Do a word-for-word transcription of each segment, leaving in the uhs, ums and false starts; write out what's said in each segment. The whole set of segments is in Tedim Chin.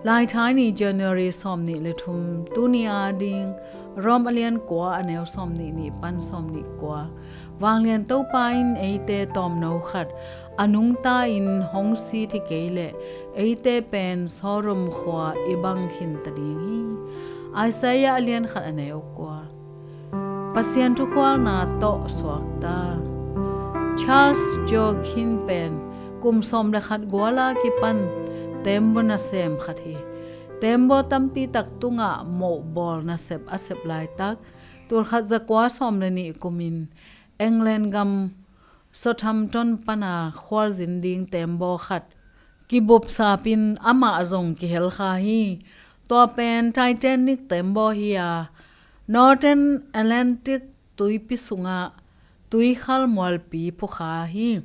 Laithai ni, January sawmnih le thum, tuni a ding, Rom a lian kua, a neu sawmnih nih pan sawmnih kua. Vanglian Topa in eite tawmno khat a nungta-in hong sit hi kei leh, eite pen Sodom khua i bang khinta ding hi. Isaiah a lian khat, a neu kua. Pasian thukhualna tawh suakta. Charles Joachim pen kum sawm le khat guala kipan tembaw nasem khat hi. Tembaw tampi tak tungah mohbawl nasep a sep laitak, tulkhat zakua sawm le nih kumin England gam Southampton pana khualzin ding tembaw khat kibupsapin amah zong kihelkha hi. Tua pen Titanic tembaw hi a, Northern Atlantic tuipi sungah tuikhal mualpi phukha hi.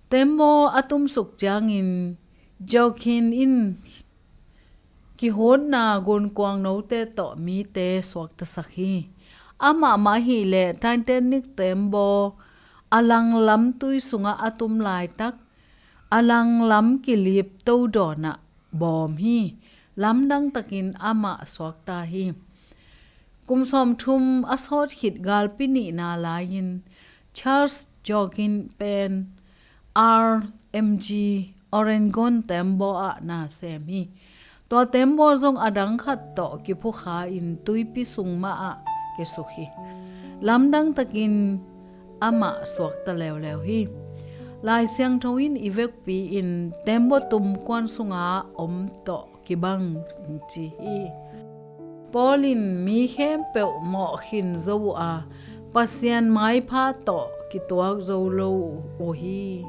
Tembaw a tumsuk ciangin Joachim in kihutna gunkuang note tawh mite suaktasak hi. Amah mah ahih leh Titanic tembaw a langlam tui sungah a tum laitak, a langlam kilip to dawnah bawm hi. Lamdang takin amah suakta hi. Kum sawmthum a sawt khit galpi nihna lai-in Charles Joachim pen R M G Oregon tembaw ah na sem hi. Tua tembaw zong a dang khat tawh kiphukha-in tuipi sung mah ah kisuk hi. Lamdang takin amah suakta leuleu hi. Lai Siangtho in i vekpi-in tembaw tum kuan sunga om tawh kibang ci hi. Paul in mi khempeuh mawh khin zo uh a, Pasian maipha tawh kituak zo lo uh hi.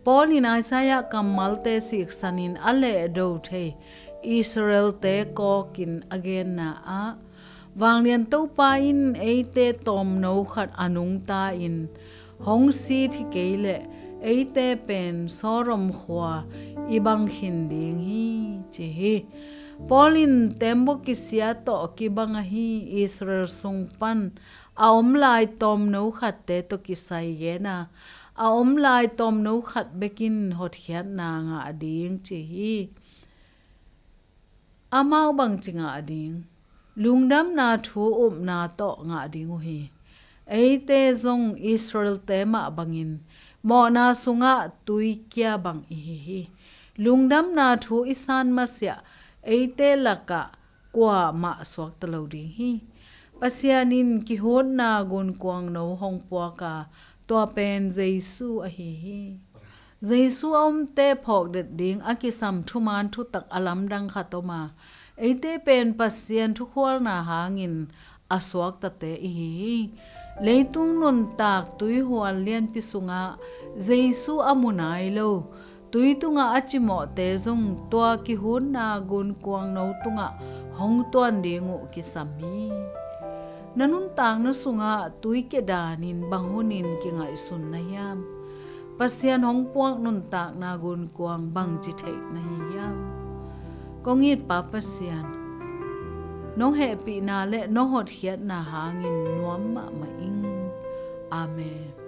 Paul in Isaiah kammalte siksanin a lehdo thei Israelte kawkin a genna ah, Vanglian Topa in eite tawmno khat a nungta-in hong sit hi kei leh, eite pen Sodom khua i bang khin ding hi, ci hi. Paul in tembaw kisia tawh kibang ahi Israel sung pan a om lai tawmno khatte tawh kisai gen a, a om lai tawmno khat bekin hotkhiatna ngah ding ci hi. Amau bangci ngah ding? Lungdamna thu upna tawh ngah ding uh hi. Eite zong Israelte mah bangin mawhna sungah tuikia bang i hi hi. Lungdamna thu i san masiah eite lakah kuamah suakta lo ding hi. Pasian in kihutna gunkuangno hong puak a, tua pen Jesu ahi hi. Jesu a umte phawkdet ding a kisam thuman thutak a lamdang khat om a, eite pen Pasian thukhualna hangin a suaktate i hi hi. Leitung nuntak tuihual lianpi sungah Jesu a mu nai lo, tui tungah a cimawhte zong tua kihutna gunkuangno tungah hong tuan ding uh kisam hi. Na nuntakna sungah tuikia danin bang hunin kingaihsun na hiam? Pasian hong puak nuntakna gunkuang bangci theih na hi hiam? Kong it Pa Pasian, nong hehpihna le nong hotkhiatna hangin nuam mahmah ing. Amen.